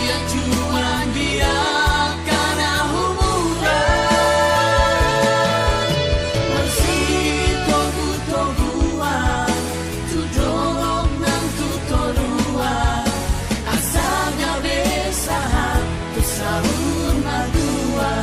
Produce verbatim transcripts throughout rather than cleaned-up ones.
Tuhan di angka na humurang, marsitogu-toguan tu dolok nang tu toruan, asa gabe sahat tu saur matua.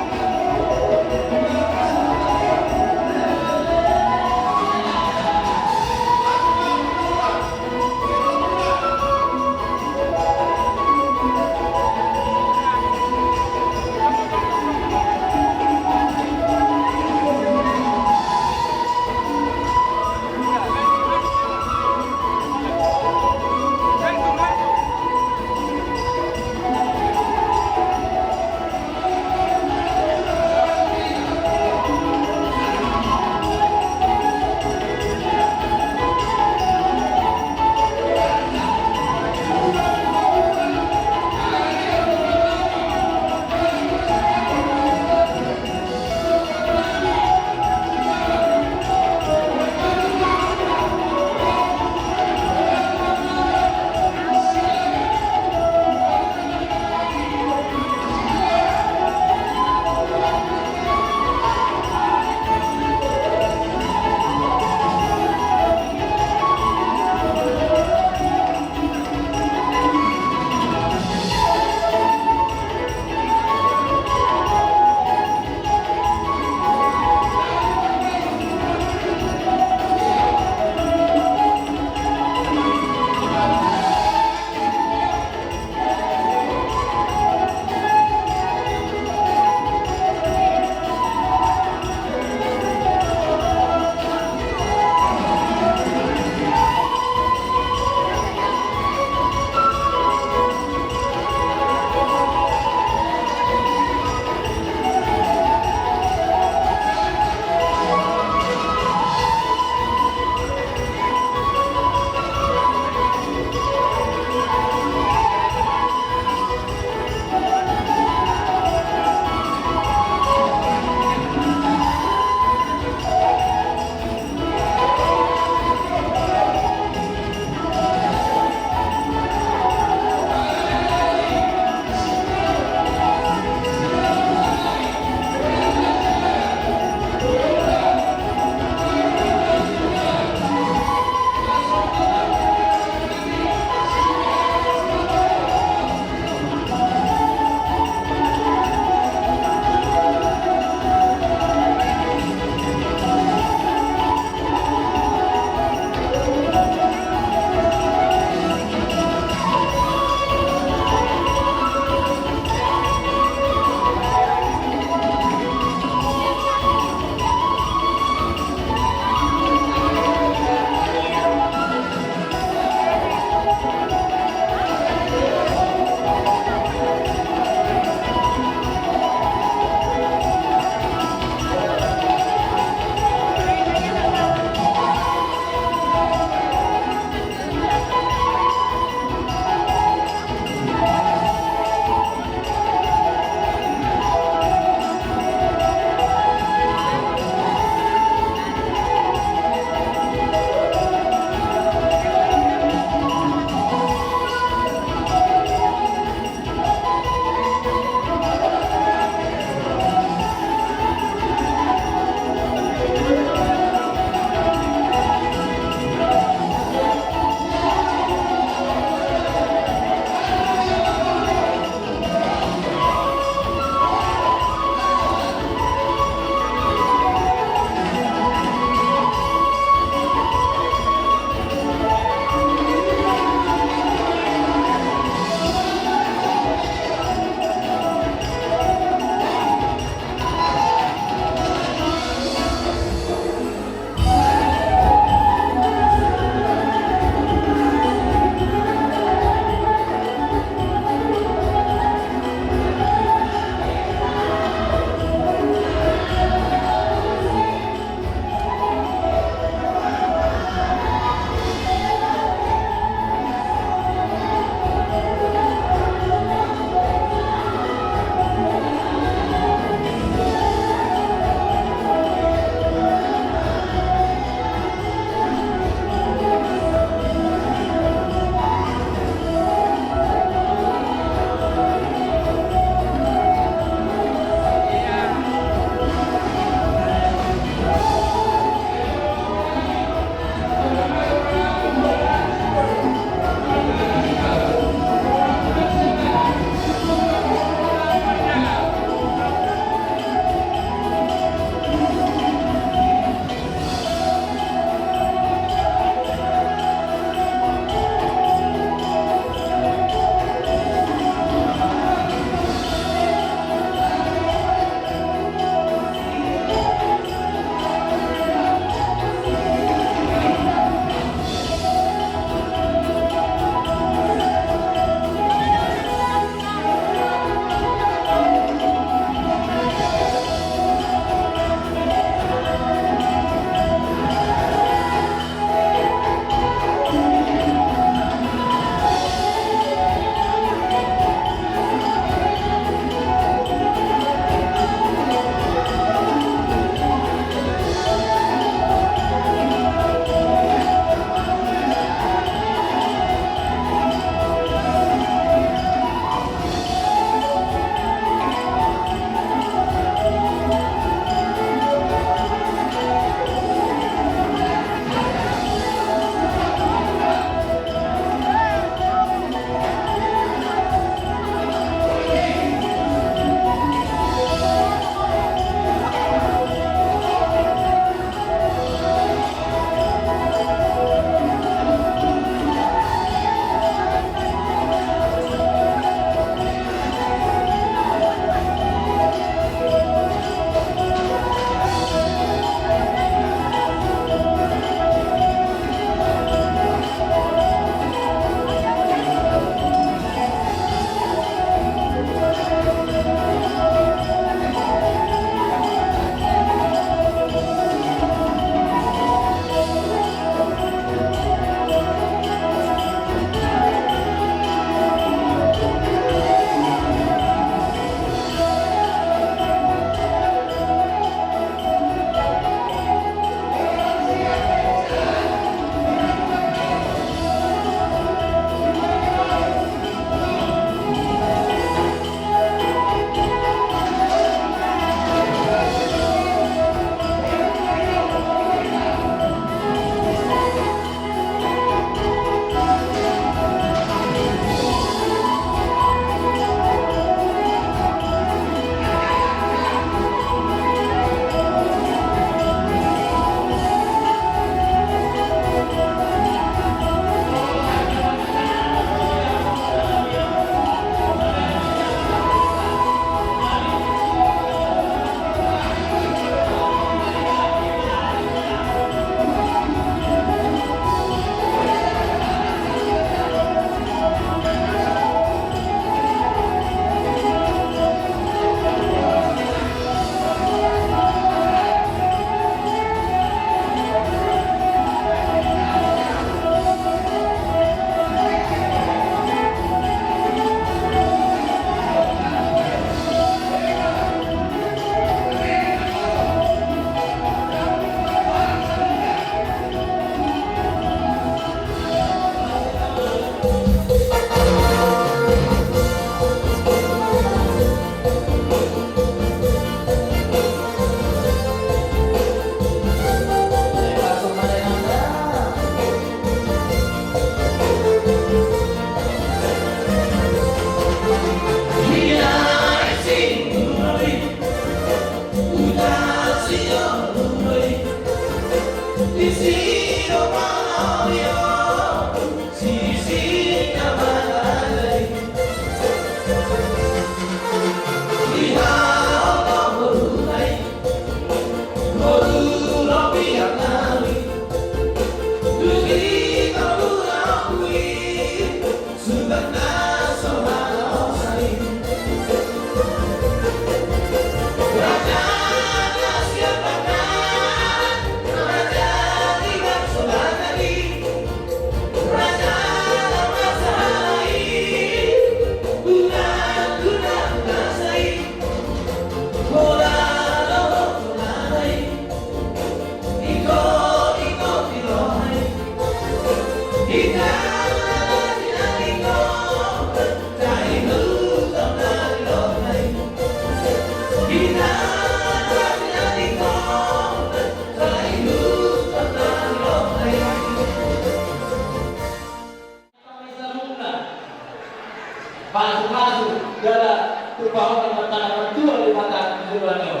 Pasu-pasu jala tumpahon ma tangkas martua Debata di joloan on.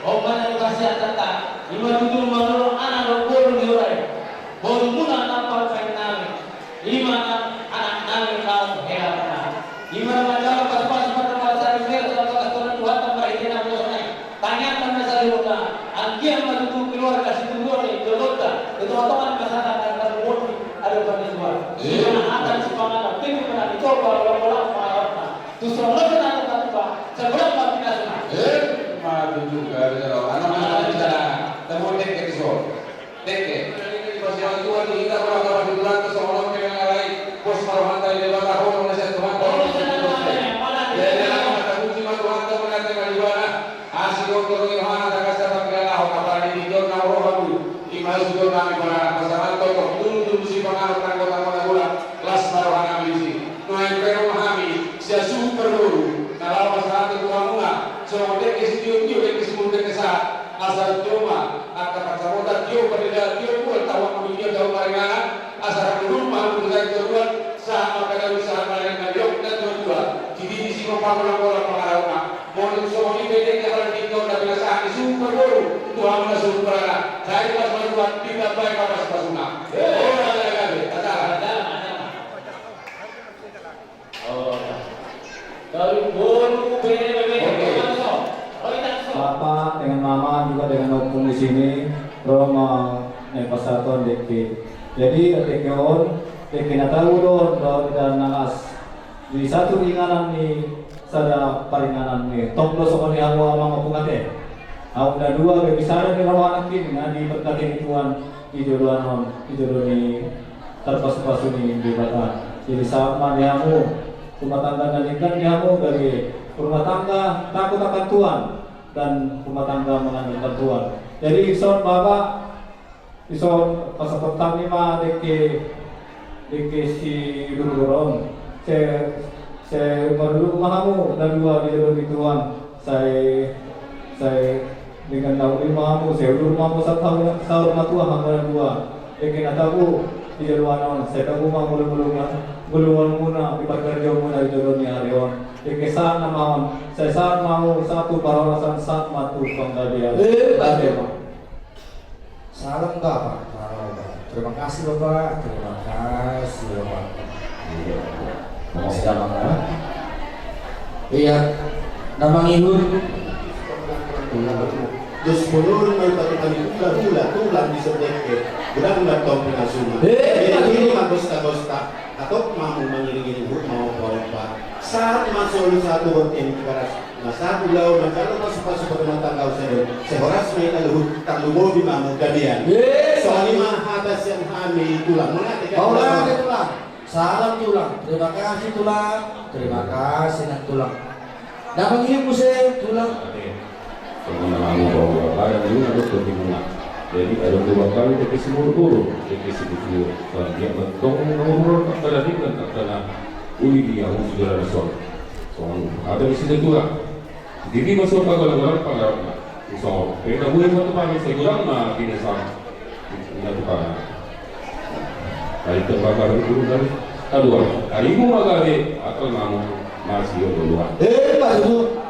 On ma na nipasihathon hami, i ma tutu mangulahon anak dohot boru ni hula i. Borumuna na parumaen nami, i ma na anak nami, laos hela ma. I ma na manjalo pasu-pasu, pasu-pasu, pasu-pasu, pasu-pasu, Tuhan, marhite na poso nai. Tangiangkon ma saluhutna, anggiat ma tutu keluarga situbuan ni jolonta, di tonga-tonga ni masyarakat, na tarlumobi di adopan ni Tuhan. Iya. Di mana hata ni sipanganon, tingki mana ni toba, bola-bola, pangarahutna. Tu songon on na tuba-tuba, sabulan ma pinasuna. Iya. Ma tutu, gabe jalo. Anak-anak di sana, temu dek ke di son. Dek ke. Pasti orang tua di kita, orang tua di bulan, tu songon on, pengen ngalai, pos marohanta di Debata, oh, nasihat Tuhan, oh, nasihat Tuhan. Jadi, anak-anak, kunci ma Tuhan, Tuhan, nasihat Tuhan. Asi do tolu ni rohana, takasa pangkilalahon, apalagi di jolma roha tu, i ma si jolma nami, pasahat tongtong, tungtungsi panganon, tanggo-tanggo na golang, las ma roha nami disi. Nuaeng pe ro hami sian suhut parboru, na laho pasahat tu hamuna, songon dengke sitio-tio, dengke sumurung, dengke sahat, asa tio ma angka pansamotan, tio pardenggan, tio bulan, tahu angka tio, tahu paringanan, asa rap udur ma hamu tu toruan, sahat ma angka daun, sahat ma angka na tua-tua, di disi ma pamola-mola pangarahutna. Molo songon i pe dengke, apala di tingki on na pinasahat ni suhut parboru tu hamuna suhut paranak. Sai pas ma Tuhan, ditambai ma pasu-pasuna. Ora, gabe, gabe, acara. Oke. Bapa dengan mama juga dengan opung di sini, ro ma, eh, pasahathon dengke. Jadi, dengke on, dengke na tabo do, do, dan naas. Di satu inganan ni sada paringanan ni. Tong do songon i hamu amang opung ate. Hamu na dua gabe sada ni roha nangkin na diberkati ni Tuhan di joloan on, di jolo ni tarpasu-pasu ni Debata. Jadi sahat ma di hamu rumah tangga na denggan, di hamu gabe rumah tangga takut akan Tuhan dan rumah tangga mengandalkan Tuhan. Jadi, son Bapak, dison pasahathon hami ma dengke, dengke si udur-udur on. Sai, sai marudut ma hamu na dua di jolo ni Tuhan. Sai, sai denggan na uli ma hamu, sai udur ma hamu sahat hamu saur matua hamu na dua. Dengke na tabo di joloan on, sai tabo ma ngolu-ngolumuna, ngolu-ngolumuna di parkarejoonmuna di jolo ni ari on. Dengke sahat nama on, sai sahat ma hamu sahat tu parhorasan, sahat ma tu panggabean. Eh, Bapak. Salam, Bapak. Salam, Bapak. Terima kasih, Bapak. Terima kasih, Bapak. Iya. Makasih, Bapak, ya. Iya. Na mangihut. Dos ponor mai pake kami hula-hula, tulang di sendeke. Godang gantong pinasuna. Eh, jadi ini mah gosta-gosta. Atau mau mangiring-iring hut, mau pompa. Sahat ma solu satu wortel keras. Na sahat ulaon manjalo pasu-pasu parrumahtanggaon, sai horas ma hita luhut, tarlumobi ma hamu gabean. Eh, songon i ma hata sian hami tulang. Mauliate, tulang. Salam, tulang. Terima kasih, tulang. Terima kasih, nang tulang. Na mangihut muse, tulang. Oke. Songon na hamu baoa, badan dulu na dokter di muna. Jadi adong dua kali dengke si muru-muru, dengke si buku. Soalna dia bentong na muru-muru, tak pernah dingin, tak pernah uli dia, uli sudah ada sol. Songon hata ni si tulang. Didi ma songon panggolang-golang pangarahutna. Songon pe na bue ma tu pangis, sai godang ma binasana. Ina tu pangan. Ari tembakar itu dari. Aduh, ari mu ma gabe, atau mamu masih duluan. Eh, Pak Guru.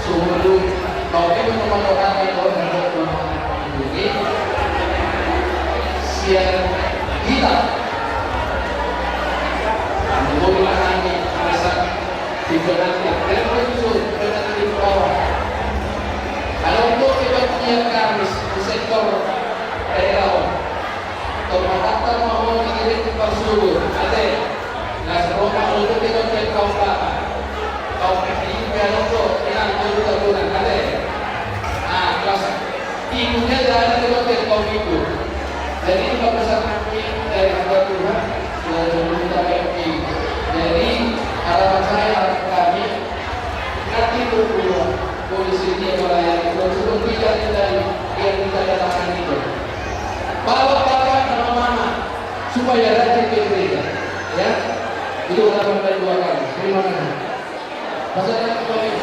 Sungguh, oke, teman-teman, orang yang baru datang, teman-teman, ini sian hita. Menurut kami, alasan di penanti, dan menyusul penanti bawah. Kalau untuk kita punya Kamis di sektor daerah, Tormata ma ho di Parsubur, ate. Las Roma untuk di konten kau bapa. Kau pipi, biar untuk, inang, untuk tabunan, ate. Ah, kelas tiga dia ada di konten kau itu. Jadi, ini pesan kami dari hamba Tuhan, selalu minta kami. Jadi, harapan saya, harapan kami, nanti berdua, polisi ini melayani, polisi berpijak dari, yang tidak ada tangan itu. Bapak-bapak, mama-mama, supaya rajin ke gereja, ya. Itu harapan dari dua kami. Terima kasih. Pasangan kembali.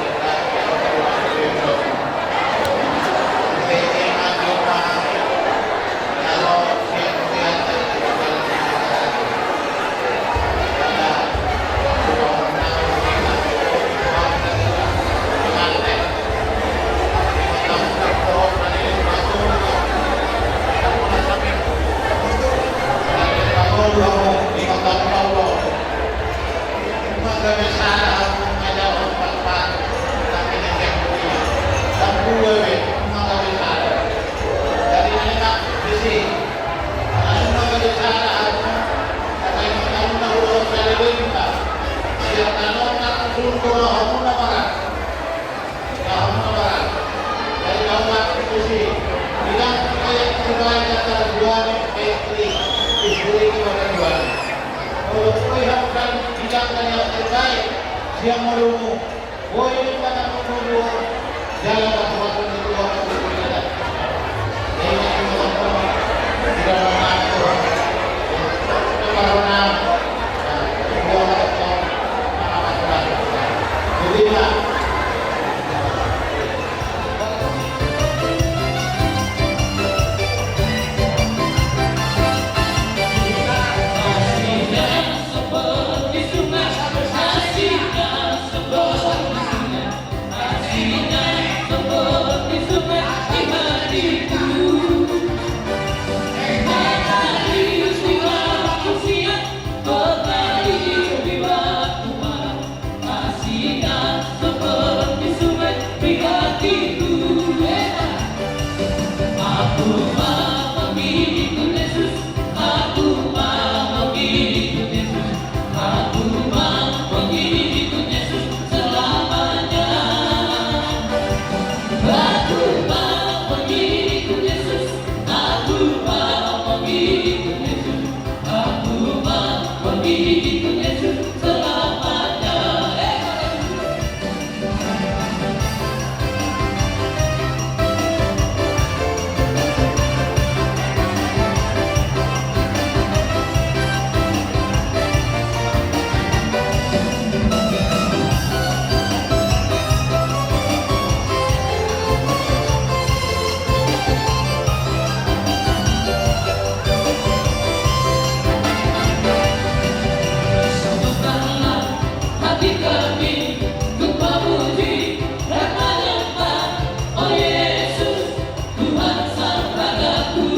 Satukanlah hati kami untuk memuji dan menyembah, oh Yesus, Tuhan Sang Rajaku.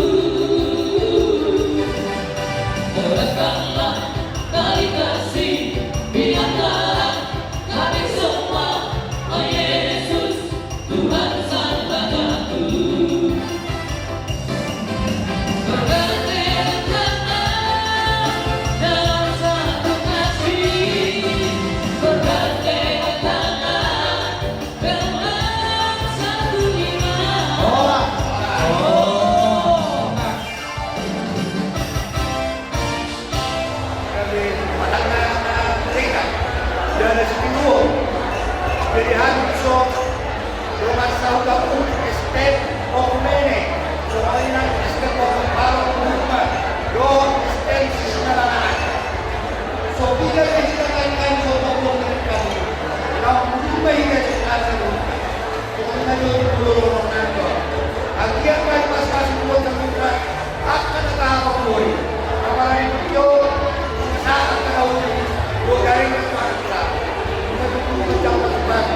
Gerakkanlah tali kasih di antara kami semua, oh Yesus, Tuhan Sang Rajaku. Bergandengan tangan dalam satu kasih, bergandengan tangan dalam satu iman. Oh. Oh. Dari Padang Mereka, dari Sitinjua, dari Hanso, dengan sahuta pun S T O Mene, soalnya S T O Kepala Rumah, do S T Sisna Lanangan. So piga ke hita lain-lain so topong dari kami, enam puluh lima hita sekitar seluruh. Pokokna jo i do lolongan nanggo. Anggiat ma i pasupasu Tuhan saputra angka na tahapakuhoi. Apalagi tu tio sahat na uli do garing na tuhan kita. Ima tu tunggu jam na tuhan.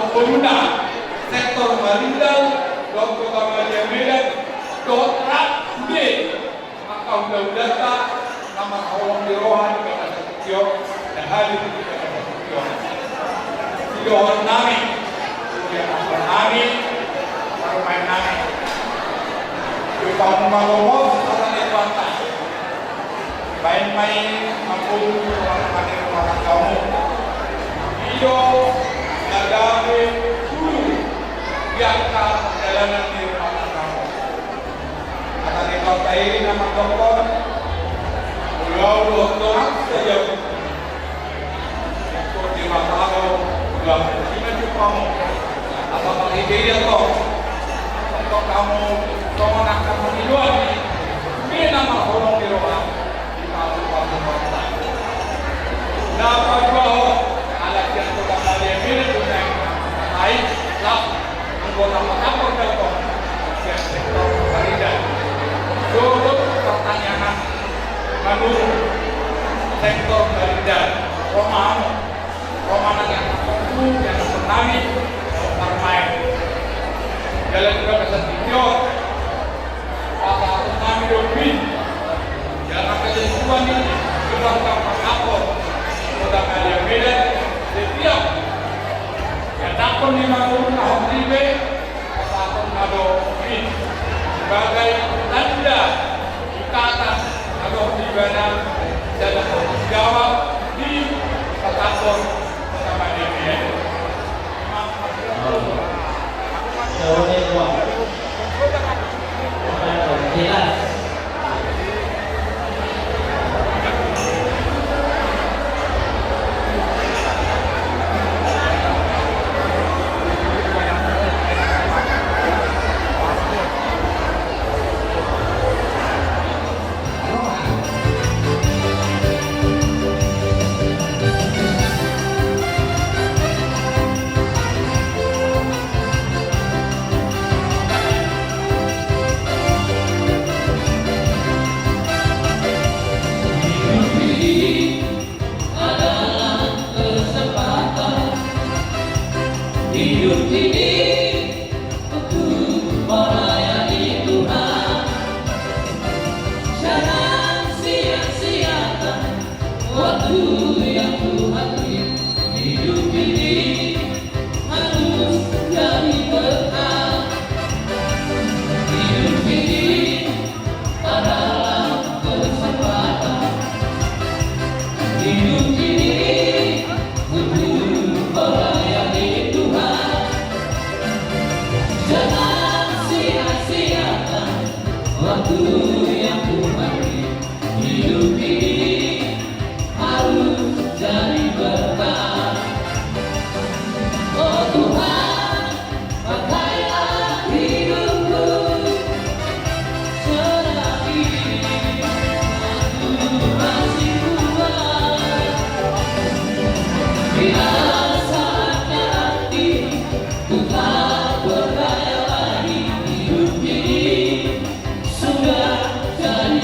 Komuna, sektor Marindal, dohot Kota Madya Medan, dohot rap sude angka hulahulanta na marholong ni roha di bagasan tingki on, na hadir di bagasan tingki on. Sidohonon nami, sidohonon nami, parumaen nami. Di pamuka lomos, kata ni Tuhan. Baen ma i mangolu tu roha ni rumah tanggamu. I do na gabe guru di angka pardalanan ni rumah tanggamu. Hata ni Debata i na mandokkon, molo ahu dohot dongan sajabu. Debata do, udah, ima jumpamu. Asa marhite i do tong, tong hamu songon angka pangidoan i, i na marholong ni roha. Di pasu-pasu Debata. Na paduahon, ala sian Kota Madya Medan do naeng mangatai, laos anggo na patapor do tong sian sektor Marindal. Dohot partangiangan manurun sektor Marindal. Ro ma hamu, ro ma nang ianakhonhu, ianakhon nami, parumaen. Jala di bagasan tingki on, pasahaton nami do pin. Jala ketentuan i, di bagasan patapor Kota Madya Medan, setiap ianakhon ni manurun na hortibi, pasahaton ma do i sebagai tanda ikatan na dohot ibana, jala tanggung jawab di patapor Kota Madya Medan. Jelas. Hidup ini adalah kesempatan. Hidup ini untuk melayani Tuhan. Jangan sia-siakan waktu yang Tuhan beri. Hidup ini harus jadi berkah. Hidup ini adalah kesempatan. Hidup ini untuk melayani Tuhan. Jangan sia-siakan waktu yang Tuhan beri. Hidup ini harus jadi berkah. Oh Tuhan, pakailah hidupku selagi aku masih kuat. Bila saatnya nanti ku tak berdaya lagi, hidup ini sudah jadi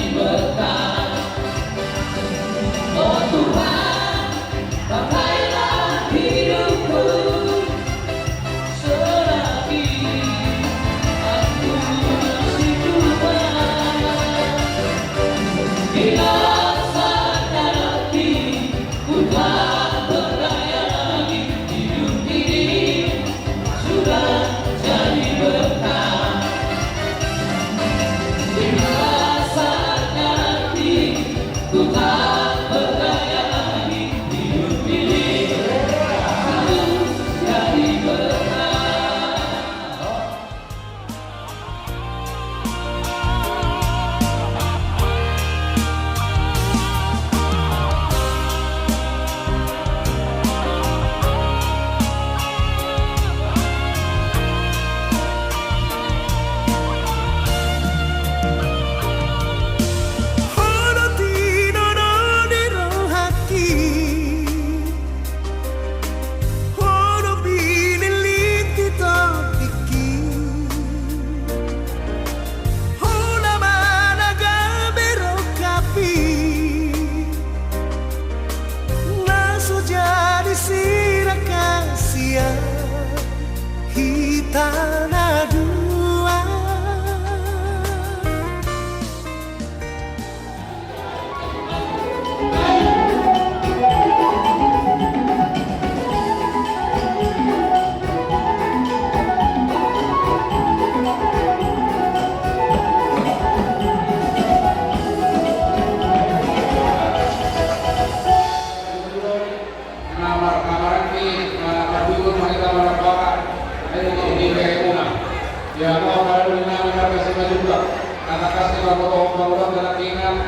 Anak kasih bapak bapak bapak anak inang,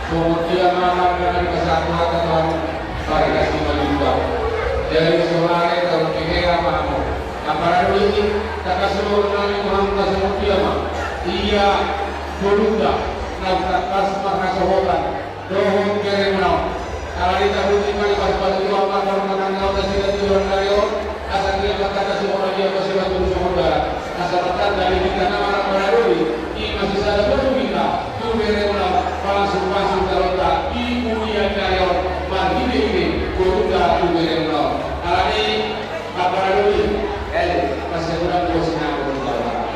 songon dia mama dengan kesatuan dalam barikas lima juta. Jadi saudara dalam kehea mamu. Apa dulu ini? Tak kasih orang lain Tuhan kasih dia mah. Ia berubah. Nah, tak kasih maka sohotan. Dohot bere muna on. Alani tabuti ma di pasupasu Tuhan ma karna tanggaon nasida di orang nari on. Asa dia berkata semua dia masih batu semua. Asa bertanda di kita nama anak para doli. Ima sisada batu kita. Tu bere muna on. Pasupasu talonta di mulia nari on. Marhite-hite. Berubah tu bere muna on. Alani Apa dulu ini? Eh, pas saya udah gua sinamot di bawah.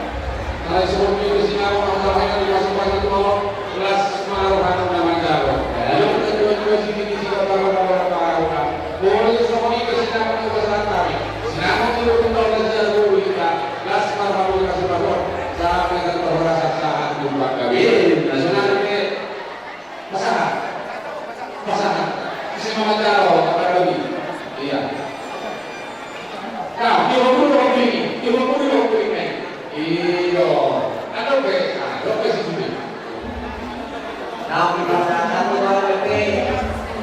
Kalau suruh dia sinamot, kalau saya di masuk masuk mau, las maruhan nama jago. Kalau kita dua dua sini di sini bawa bawa bawa. Boleh semua itu sinamot itu bahasa kami. Sinamot itu pun kalau dia jago kita, las maruhan kasih bawa. Sampai ke bawah rasa saat jumpa kami. Nah, senang. Pasahat. Pasahat. Ise ma manjalo, apa dulu? Iya. Nah, dia mau dulu waktu ini. Dia mau dulu waktu ini. Iyo. Ada oke? Ada oke sih sudah. Nah, kita akan mulai, oke.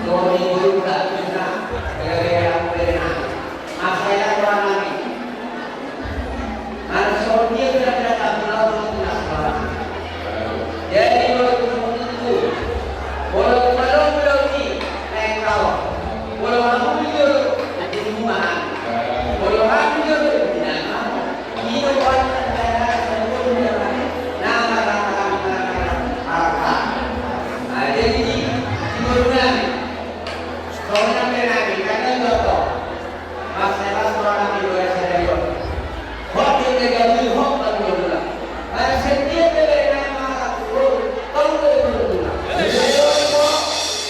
Doni juga bisa. Oke, oke, oke. Masalah orang lagi. Anak soal dia tidak ada tak tahu, tahu, tahu. Jadi, kalau itu menunggu, kalau itu belum, belum ni, naik kau. Kalau kamu jujur, di rumah. Kalau kamu jujur, di dalam. Ini bukan cara sempurna. Nama, nama, nama, nama, apa? Nah, jadi, di, di rumah. Kau nak kena, kena, kena, kena. Masalah seorang di luar sadari on. Hot di negara ini, hot bagi orang. Maksudnya, bebek nama aku, kau boleh berguna.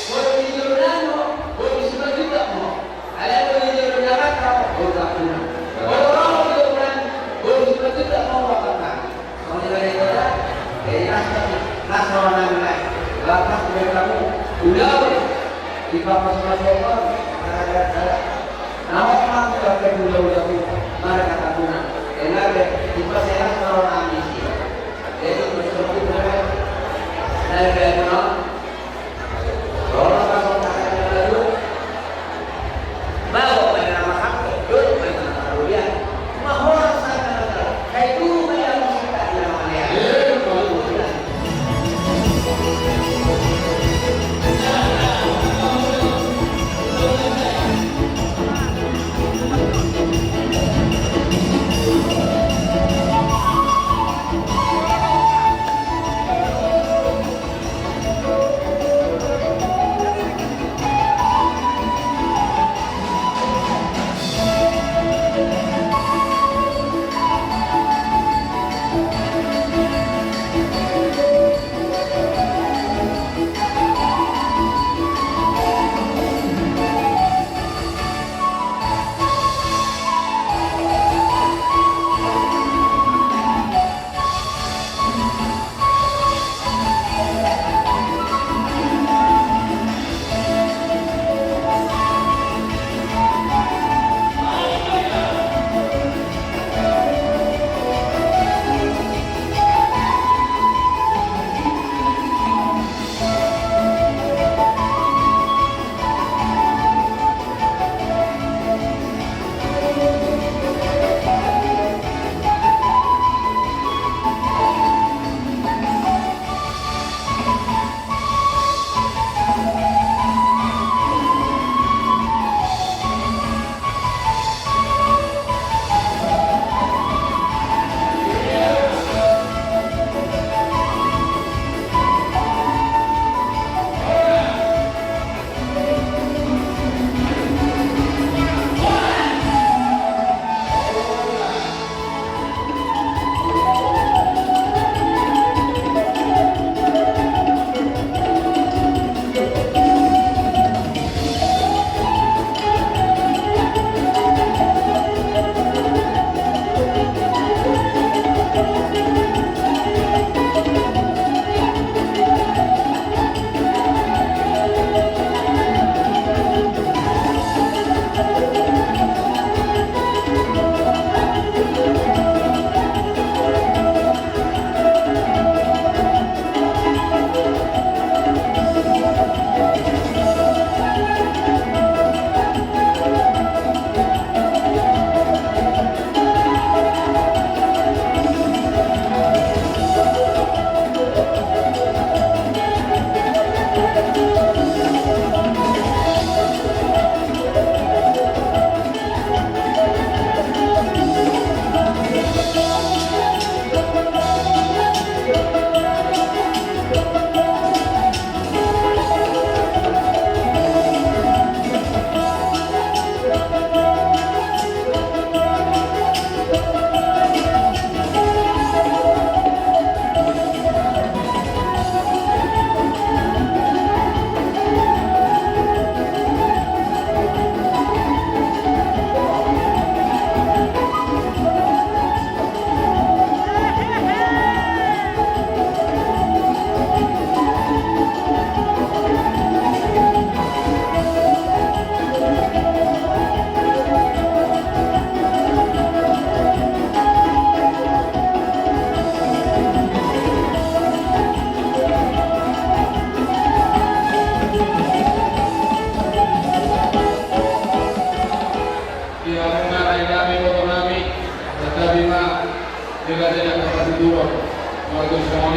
Boleh di Yunani, boleh di Sumatera, boleh di Jakarta, boleh tak guna. Boleh orang di Yunani, boleh di Sumatera, boleh tak guna. Songon i ma denggan, eh, nasa, nasa on nang lae. Lapas di kamu, ulaon. Di papas masuk, gara-gara salah. Nama kamu pakai ulaon kamu, mana kata guna. Eh, nasa, di pasehat kalau nangis. Jadi, bersama kita, nah, kayak mana?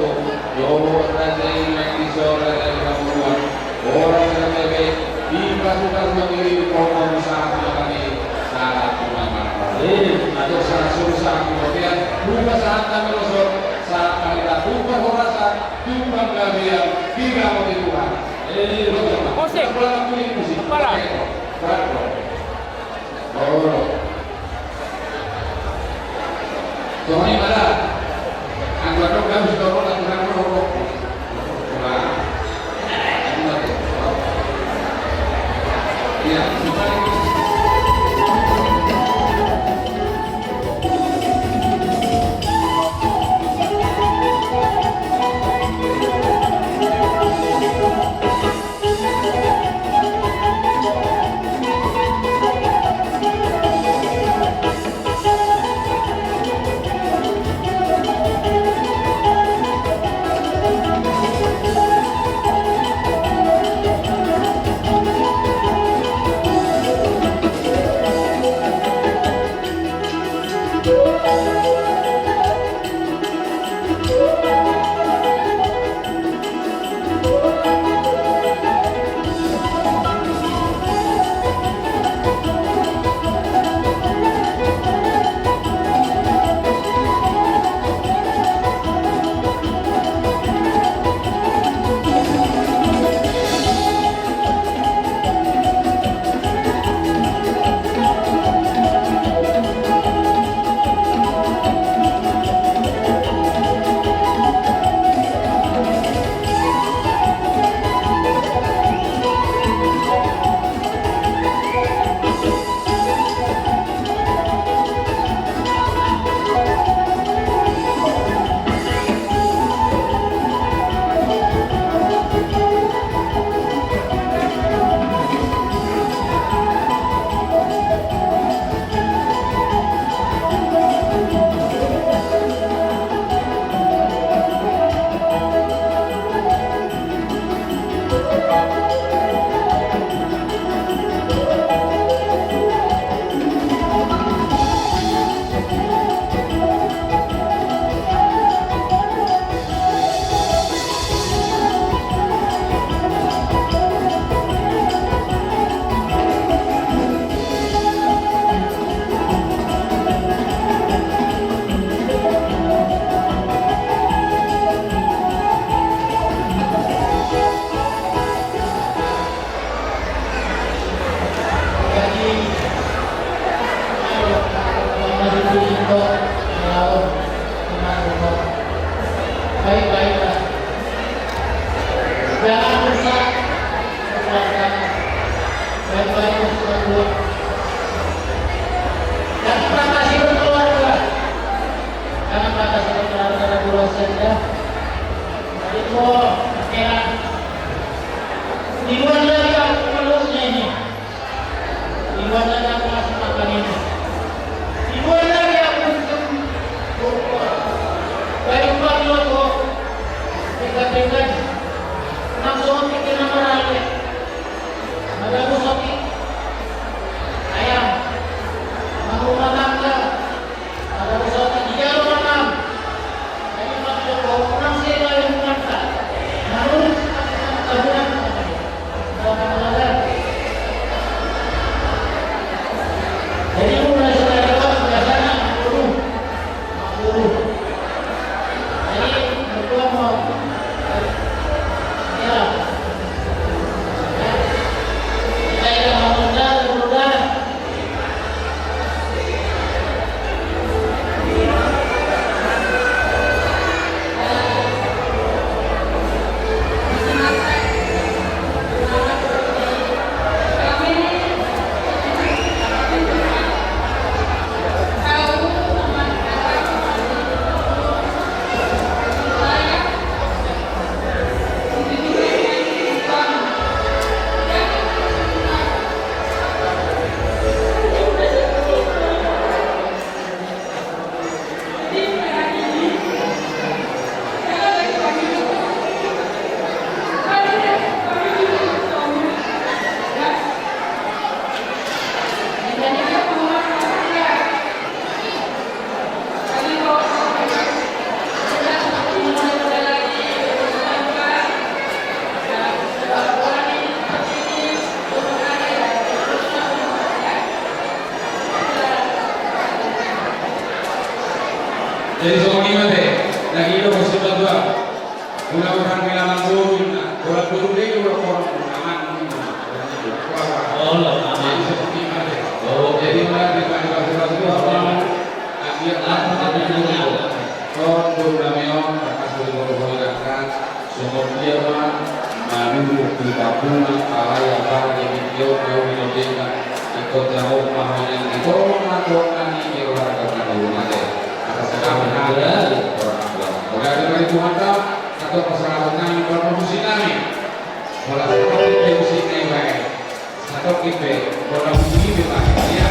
Dohot raja i nang dison raja ni hamulian. Horas na gabe, dipasupasu ma dirimu, hohom sahat ma hami sahat tu na marnono. Amin. Atur sahat solu sahat tu bontean, hupasahat hami do son sahat hami tu parhorasan, tu panggabean, diramoti Tuhan. Amin. Musik. Kepala. Kepala. Olo. Songon i ma da. Anggo adong gabe sitoron aturan rokok. Wah. Iya. Baik-baik lah. Jangan rusak keluarga. Baik-baik lah, sudah tua. Jangan batasi berkeluarga. Jangan batasi berkeluarga, ada dua saja. Jadi, oh, heran. Di luar dari aku, luasnya ini. Di luar dari aku, masuk apa ini? Di luar dari aku, baik, baik, baik, baik. Dekat-dekat. Langsung Jadi songon i ma te, na nidok ni sipatua. Mula-mula ni lamang boru inna, bola boru be, bola boru aman. Olo, aman. Jadi songon i ma te. Oh. Jadi mula di pasupasu, aman. Akhir, aman. Ton boru nami on, tangkas boru-boru dangka. Songon dia ma manurut di Papua, alai apala di Bitio, kau di Lodeka, ikut jauh mahanya di tongah-tongah ni Eropa, tongah-tongah ni. Atas segala hal, orang tua. Oke, terima kasih Tuhan, tak? Satu persoalan nami, buat musik nami. Bola seperti musik nami, baik. Satu kipe, bola musik nami, baik. Ya.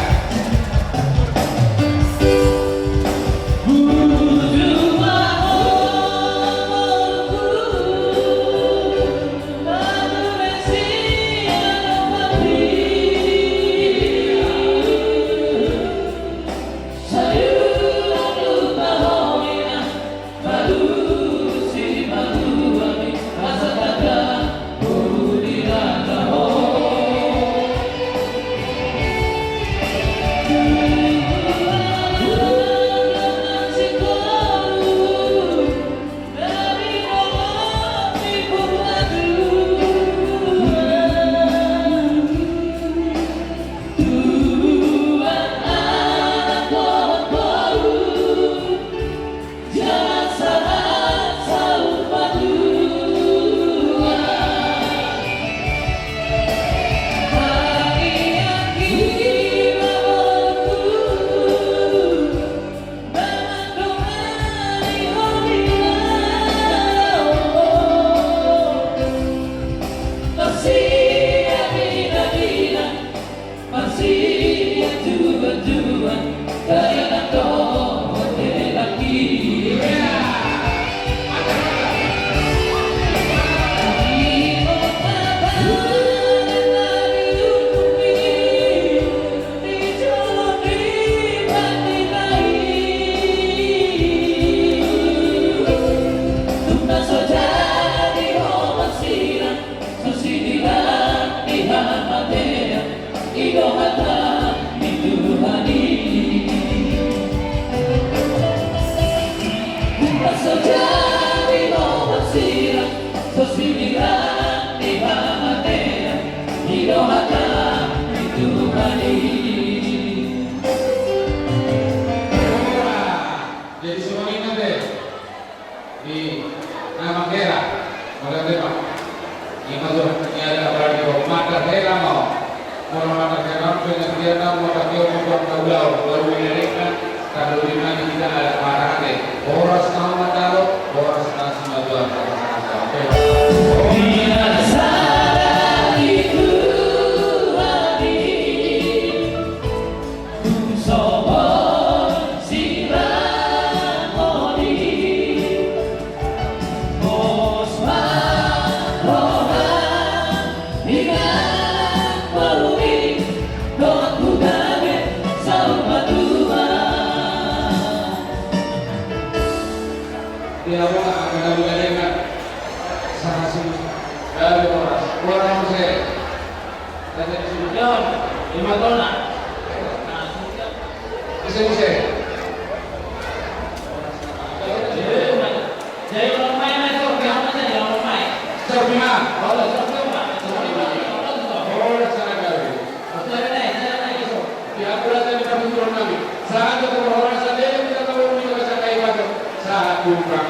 Jadi songon i ma te. Di na mangkera. Mauliate ma. Ima tu ni ada apalagi kau mata hera mau. Mula mata hera pengertian mau tapi orang tua kau lau lau ini kan. Kalau di mana kita ada parah deh. Boras mau mata lo, boras nasi madu apa. Dia mau akan lalu gadengan. Sama si. Gabe boras. Boras muse. Gabe si. Yon, lima tona. Muse, muse. Jadi, jadi orang main aja, orang main aja, orang main. Sorry, ma. Oh, sorry, ma. Sorry, ma. Oh, sana gabe. Sorry, ma. Sorry, ma. Sorry. Dia pula tadi kami turun kami. Saat itu orang sadar kita tahu kita bisa kayak apa. Saat buka.